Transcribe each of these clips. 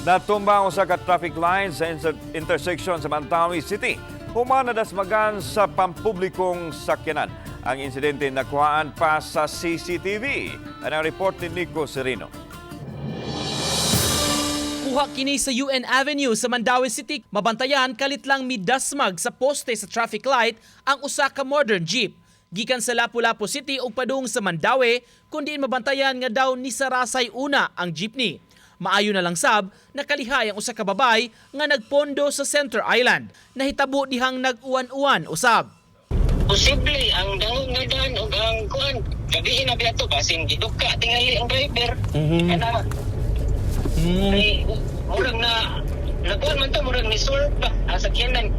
Natumba ang usa ka traffic light sa intersection sa Mandaue City. Human nadasmagan sa pampublikong sakyanan. Ang insidente nakuhaan pa sa CCTV. Ang report ni Nico Sereno. Kuha kini sa UN Avenue sa Mandaue City. Mabantayan kalit lang midasmag sa poste sa traffic light ang usa ka modern jeep. Gikan sa Lapu-Lapu City ug padung sa Mandaue, kundi mabantayan nga daw nisarasay una ang jeepney. Maayo na lang sab nakalihay ang usa ka babay nga nagpondo sa Center Island. Nahitabo dihang nag-uwan-uwan usab. Posible ang dangog nga daan ug ang kuan gabi na biya to, basin giduka tingali ang driver ana. Kay murag na nakuan man to, murag ni swerve ba ang sakyanan.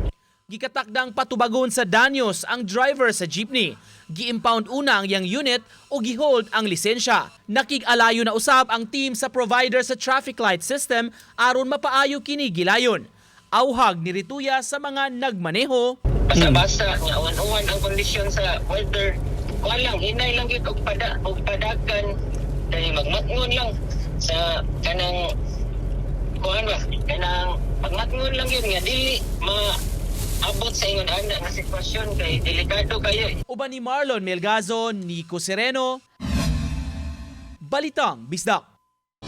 Gikatakdang patubagon sa danyos ang driver sa jeepney. Gi-impound una ang iyang unit o gihold ang lisensya. Nakig-alayo na usab ang team sa provider sa traffic light system aron mapaayo kini gilayon. Auhag ni Rituya sa mga nagmaneho. Basa-basa nga uwan-uwan ang kondisyon sa weather, kuan lang, hinay lang gyud og pada og padagan kay magmatngon lang sa kanang kuan ba, kanang pagmatngon lang yun nga dili ma abot sa ingon ana nga sitwasyon kay delikado kayo. Uban ni Marlon Melgazo, Nico Sereno, Balitang Bisdak.